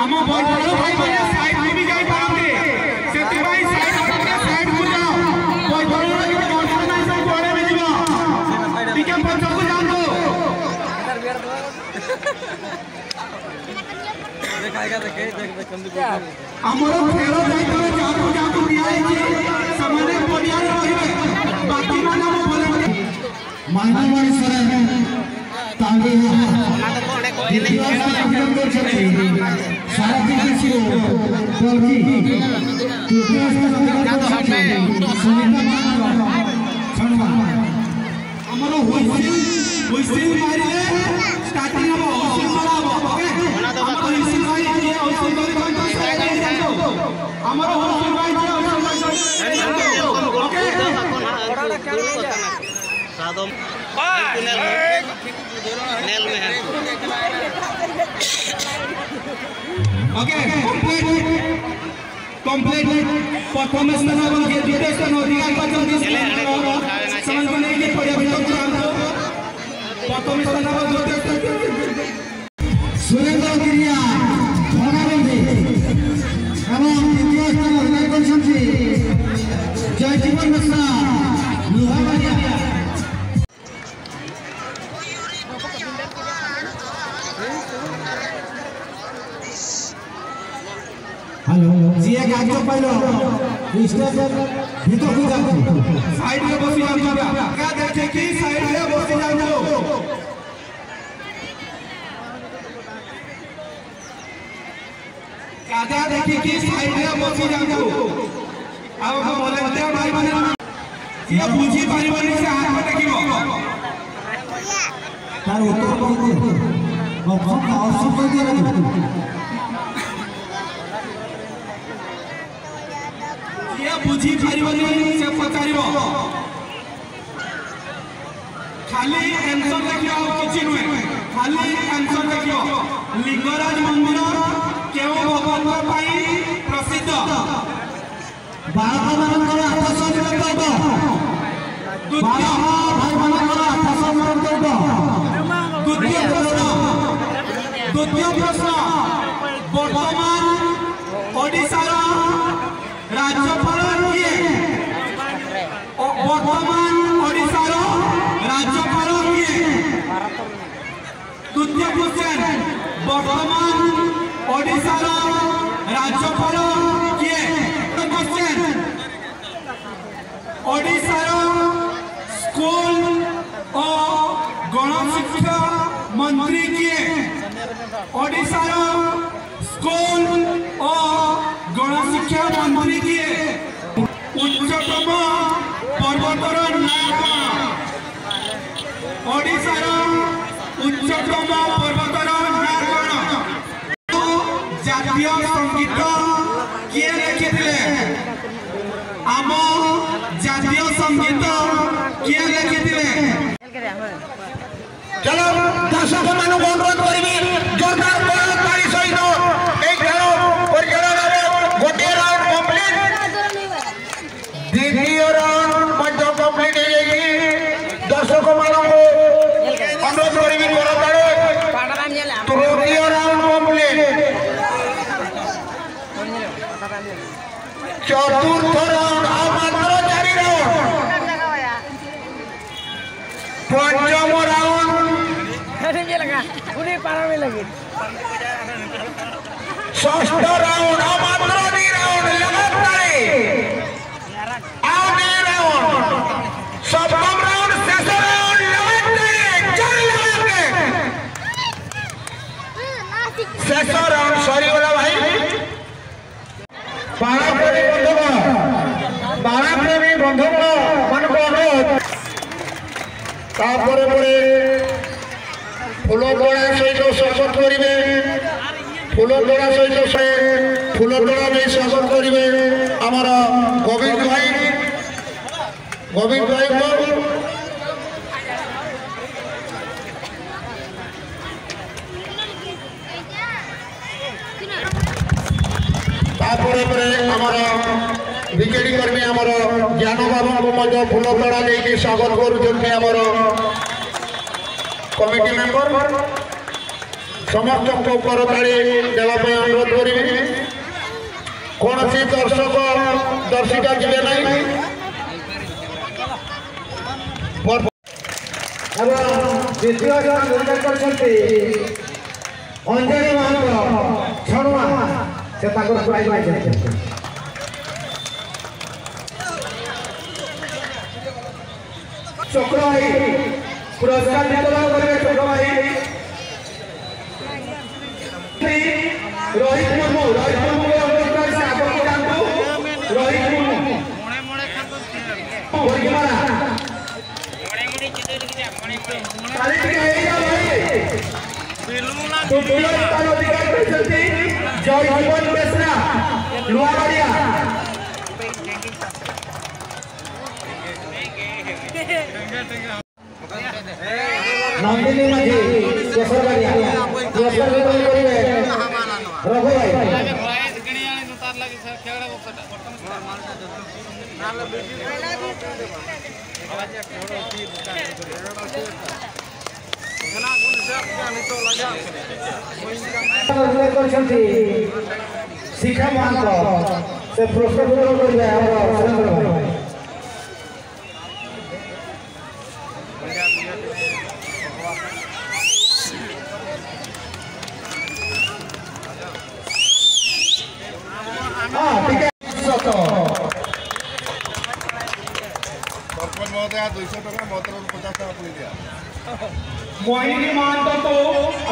ଆମ ବୈତରଣୀ ଭାଇମାନେ ସାଇଡକୁ ବି ଯାଇପାରନ୍ତି, ସେଥିପାଇଁ ସାଇଡ ସାଇଡକୁ ଯାଅ। ବୈତରଣୀର କିଛି ଭରସା ନାହିଁ, ସେ କୁଆଡ଼େ ବି ଯିବ। ଟିକେ ପଛକୁ ଯାଆନ୍ତୁ। ଆମର ଖେଳ ଦାୟିତ୍ୱରେ ଯାହାକୁ ଯାହାକୁ ଦିଆହେଇଛି ସେମାନେ ପଡ଼ିଆରେ ରହିବେ, ବାକି ମାନେ ଆମ ଭଲେଣ୍ଟିୟର। ମାଇନାବାଡ଼ି ସରେନ ତାଙ୍ଗିଆ ଦ୍ୱିତୀୟ ସ୍ଥାନ ଅଧିକାର କରିଛନ୍ତି। ସାରଥୀ କୃଷି ପଲକି ତୃତୀୟ ସ୍ଥାନ ଅଧିକାର କରିଛନ୍ତି। ସୁନିତା ମହାନ୍ତ ଛଣୁଆ। ଆମର ହୁଇସିଲ, ହୁଇସିଲ ମାରିଲେ ଷ୍ଟାର୍ଟିଂ ହବ, ହୁଇସିଲ ମରା ହବ। ଓକେ, ଆମର ହୁଇସିଲ ଭାଇ ଯିଏ ହୁଇସିଲ ଧରିଛନ୍ତି ସେ ଯାଆନ୍ତୁ। ଆମର ହୁଇସିଲ ଭାଇ ଯିଏ ହୁଇସିଲ ଧରିଛନ୍ତି ଯାଆନ୍ତୁ। Okay, okay, complete complete. ପ୍ରଥମ ସ୍ଥାନ ଏବଂ ଦ୍ୱିତୀୟ ସ୍ଥାନ ଅଧିକାର କରିଛନ୍ତି ସେମାନଙ୍କୁ ନେଇକି ପଡ଼ିଆ ଭିତରକୁ ଯାଆନ୍ତୁ। ପ୍ରଥମ ସ୍ଥାନ ଏବଂ ଦ୍ୱିତୀୟ ସ୍ଥାନ। ସୁରେନ୍ଦ୍ର ଗିରିଆ ଧନାବନ୍ଧି ଏବଂ ଦ୍ୱିତୀୟ ସ୍ଥାନ ଅଧିକାର କରିଛନ୍ତି ଜୟଜୀବନ ମିଶ୍ରା ଲୁହାବାଡ଼ିଆ। ହ୍ୟାଲୋ, ଯିଏ କାର୍ଯ୍ୟ ପାଇଲ ଷ୍ଟେଜ ଭିତରକୁ ଯାଆନ୍ତୁ। ସାଇଡରେ ବସି ଯାଆନ୍ତୁ, ଜାଗା ଦେଖିକି ସାଇଡରେ ବସି ଯାଆନ୍ତୁ। ଜାଗା ଦେଖିକି ସାଇଡରେ ବସି ଯାଆନ୍ତୁ। ଆଉ ଆମ ଭଲେଣ୍ଟିୟର ଭାଇମାନେ, ଯିଏ ବୁଝି ପାରିବନି ସେ ହାତ ଟେକିବ। ତାର ଉତ୍ତର କହିଦିଅ, ଅପସନ୍ ଅପସନ୍ କହିଦିଅ। ଯିଏ ବୁଝି ପାରିବନି ସେ ପଚାରିବ। ଖାଲି ଆନ୍ସର ଲେଖିବ, ଆଉ କିଛି ନୁହେଁ, ଖାଲି ଆନ୍ସର ଲେଖିବ। ଲିଙ୍ଗରାଜ ମନ୍ଦିର କେଉଁ ଭଗବାନଙ୍କ ପାଇଁ ପ୍ରସିଦ୍ଧ? ବାଳକମାନଙ୍କର 800 ମିଟର ଦୌଡ଼। ଦ୍ୱିତୀୟ ବାଳକ ଭାଇମାନଙ୍କର 800 ମିଟର ଦୌଡ଼। ଦ୍ୱିତୀୟ ପ୍ରଶ୍ନ, ଦ୍ୱିତୀୟ ପ୍ରଶ୍ନ, ବର୍ତ୍ତମାନ ଓଡ଼ିଶାର ରାଜ୍ୟପାଳ କିଏ? ବର୍ତ୍ତମାନ ଓଡ଼ିଶାର ରାଜ୍ୟପାଳ କିଏ? ଦ୍ୱିତୀୟ କ୍ୱେଶ୍ଚନ, ବର୍ତ୍ତମାନ ଓଡ଼ିଶାର ରାଜ୍ୟପାଳ କିଏ? କ୍ୱେଶ୍ଚନ, ଓଡ଼ିଶାର ସ୍କୁଲ ଓ ଗଣଶିକ୍ଷା ମନ୍ତ୍ରୀ କିଏ? ଓଡ଼ିଶାର ସ୍କୁଲ ଓ ଗଣଶିକ୍ଷା ମନ୍ତ୍ରୀ କିଏ? ଉଚ୍ଚତମ ପର୍ବତର ନାଁ କଣ? ଓଡ଼ିଶାର ଉଚ୍ଚତମ ପର୍ବତର ନାଁ କଣ? ଜାତୀୟ ସଙ୍ଗୀତ କିଏ ଲେଖିଥିଲେ? ଆମ ଜାତୀୟ ସଙ୍ଗୀତ କିଏ ଲେଖିଥିଲେ? ଚାଲ, ଦର୍ଶକ ମାନଙ୍କୁ ଅନୁରୋଧ କରିବି, ଜୋରଦାର କରତାଳି ସହିତ ଏଇ ଖେଳ ପରିଚାଳନା ହେବ। ଗୋଟିଏ ରାଉଣ୍ଡ କମ୍ପ୍ଲିଟ, ଦ୍ୱିତୀୟ ରାଉଣ୍ଡ ମଧ୍ୟ କମ୍ପ୍ଲିଟ ହେଇଯାଇଛି। ଦର୍ଶକ ମାନଙ୍କୁ ଅନୁରୋଧ କରିବି କରତାଳି। ତୃତୀୟ ରାଉଣ୍ଡ କମ୍ପ୍ଲିଟ, ଚତୁର୍ଥ ରାଉଣ୍ଡ, ଆଉ ମାତ୍ର 4 ରାଉଣ୍ଡ। ପଞ୍ଚମ ରାଉଣ୍ଡ, ଷଷ୍ଠ ରାଉଣ୍ଡ, ଆଉ ମାତ୍ର 2 ରାଉଣ୍ଡ। ଲଗାତାର ଆଉ 2 ରାଉଣ୍ଡ। ସପ୍ତମ ରାଉଣ୍ଡ, ଶେଷ ରାଉଣ୍ଡ। ଲଗାତାର 4 ଲଗାତାର ଶେଷ ରାଉଣ୍ଡ ସରିଗଲା ଭାଇ। ବାଳାପ୍ରେମୀ ବନ୍ଧୁଗଣ, ବାଳାପ୍ରେମୀ ବନ୍ଧୁଗଣ ମାନଙ୍କୁ ଅନୁରୋଧ, ତାପରେ ପରେ ଫୁଲ ତୋଳା ସହିତ ସ୍ୱାଗତ କରିବେ। ଫୁଲ ତୋଳା ସହିତ ସେ ଫୁଲ ତୋଳା ଦେଇ ସ୍ୱାଗତ କରିବେ ଆମର ଗୋବିନ୍ଦ ଭାଇ, ଗୋବିନ୍ଦ ଭାଇଙ୍କୁ। ତାପରେ ପରେ ଆମର ବିଜେଡି କର୍ମୀ ଆମର ଜ୍ଞାନ ବାବୁଙ୍କୁ ମଧ୍ୟ ଫୁଲ ତୋଳା ଦେଇକି ସ୍ୱାଗତ କରୁଛନ୍ତି ଆମର କମିଟି ମେମ୍ବର। ସମସ୍ତଙ୍କୁ କରତାଳି ଦେବା ପାଇଁ ଅନୁରୋଧ ଦ୍ୱିତୀୟ ସ୍ଥାନ ଅଧିକାର କରିଛନ୍ତି ଅଞ୍ଜଳି ମହାନ୍ତ ଛଣୁଆ, ସେ ତାଙ୍କର ପ୍ରାଇଜ୍ ପାଇଛନ୍ତି। ଚକ୍ର ଭାଇ ପୁରସ୍କାର ବିତରଣ କରିବେ। ଚକ୍ର ଭାଇ, ରୋହିତ ମୁର୍ମୁ, ରୋହିତ ମୁର୍ମୁ ଅନୁରୋଧ ସେ ଆଗକୁ ଯାଆନ୍ତୁ। ରୋହିତ ମୁର୍ମୁ, ବର୍ଗିମାରା। ତାଳି ଟିକେ ହେଇଯାଉ ଭାଇ। ତୃତୀୟ ସ୍ଥାନ ଅଧିକାର କରିଛନ୍ତି ଜୟ ଜୀବନ ବେଶ୍ରା, ଲୁହାବାଡ଼ିଆ। ନନ୍ଦିନୀ ମାଝୀ, କେଶରବାଡ଼ିଆ, ପୁରସ୍କାର ବିତରଣ କରିବେ ରଘୁ ଭାଇ। କରିଛନ୍ତି ଶିଖା ମହାନ୍ତ, ସେ ପୁରସ୍କାର ବିତରଣ କରିବେ ଆମର ସୁରେନ୍ଦ୍ର ଭାଇ। ହଁ, ଟିକେ ସତ। ସରପଞ୍ଚ ମହୋଦୟ, 200 ଟଙ୍କା, ମୋ ତରଫରୁ 50 ଟଙ୍କା ପୁଣି ଦିଆ। ମୋହିନୀ ମହାନ୍ତଙ୍କୁ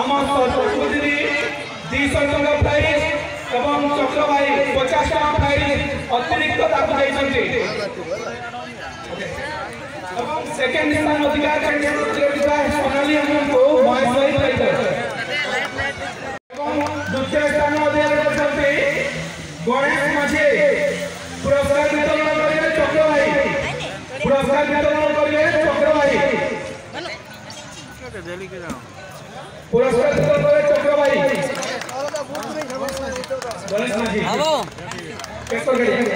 ଆମ ସରପଞ୍ଚ ଦିଦି 200 ଟଙ୍କା ପ୍ରାଇଜ୍ ଏବଂ ଚକ୍ର ଭାଇ 50 ଟଙ୍କା ପ୍ରାଇଜ୍ ଅତିରିକ୍ତ ତାକୁ ଦେଇଛନ୍ତି। ଏବଂ ସେକେଣ୍ଡ ସ୍ଥାନ ଅଧିକାର କରିଥିବା ସୋନାଲି ଆମକୁ ମହେଶ ଭାଇ ପ୍ରାଇଜ୍। ଏବଂ ଦ୍ୱିତୀୟ ସ୍ଥାନ ଅଧିକାର କରିଛନ୍ତି ଗଣେଶ ମାଝୀ। ପୁରସ୍କାର ବିତରଣ କରିବେ ଚକ୍ର ଭାଇ। ପୁରସ୍କାର ବିତରଣ କରିବେ ଚକ୍ର ଭାଇ। ପୁରସ୍କାର ବିତରଣ କରିବେ ଚକ୍ର ଭାଇ। ଗଣେଶ ମାଝୀ, କେଶରଗଡ଼ିଆ।